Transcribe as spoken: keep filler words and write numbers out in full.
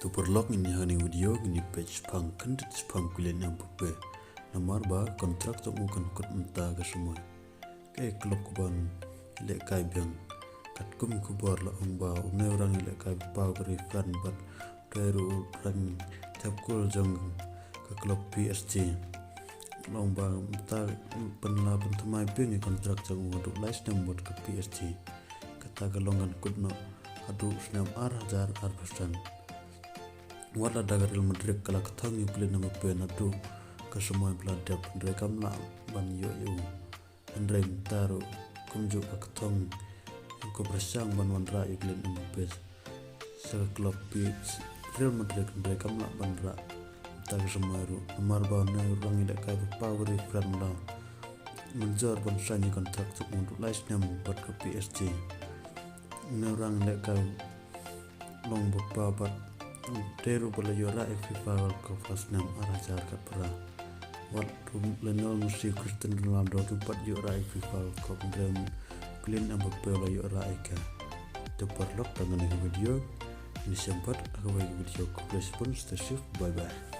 To paralok, ngin ïa ha kane ka video ngin ïa peit shaphang khyndiat shaphang u Kylian Mbappe. Namar ba ka kontrak jong u kan kut mynta ka sumar. Ka club kaba lehkai biang. Katkum khubor la ong ba une u rang ïalehkai ba paw ka ri France bad u dei ruh u rang thep gol jong ka club P S G. La ong ba mynta pynla pynthymmai biang ïa ka kontrak jong u haduh lai snem bad ka P S G. Kata ka long kan kut noh haduh snem ar hajar arphew san. Wat la da ka Real Madrid ka la kthong ïa u Kylian Mbappe naduh ka sumar ba la dep, hynrei kam lah ban ïoh ïa u. Hynrei mynta ruh kumjuh ka kthong ïa ka pyrshang ban wanrah ïa u Kylian Mbappe sha ka club P-, Real Madrid, hynrei kam lah ban rah mynta ka sumar ruh. Namar ba une u rang ïalehkai ba paw ka ri France la mynjur ban sign ïa ka kontrak jong u haduh lai snem bad ka P S G. Une u rang ïalehkai long ba paw bad u dei ruh ba la ïoh rah ïa ka FIFA World Cup ha u snem ar hajar khatphra. Wat u Lionel Messi, Cristiano Ronaldo ki pat ïoh rah ïa ka FIFA World Cup, hynrei u Kylian Mbappe la ïoh rah ïa ka. To paralok, tang kane ka video. Ngin ïashem pat ha kawei ka video. Khublei shibun, stay safe, bye bye.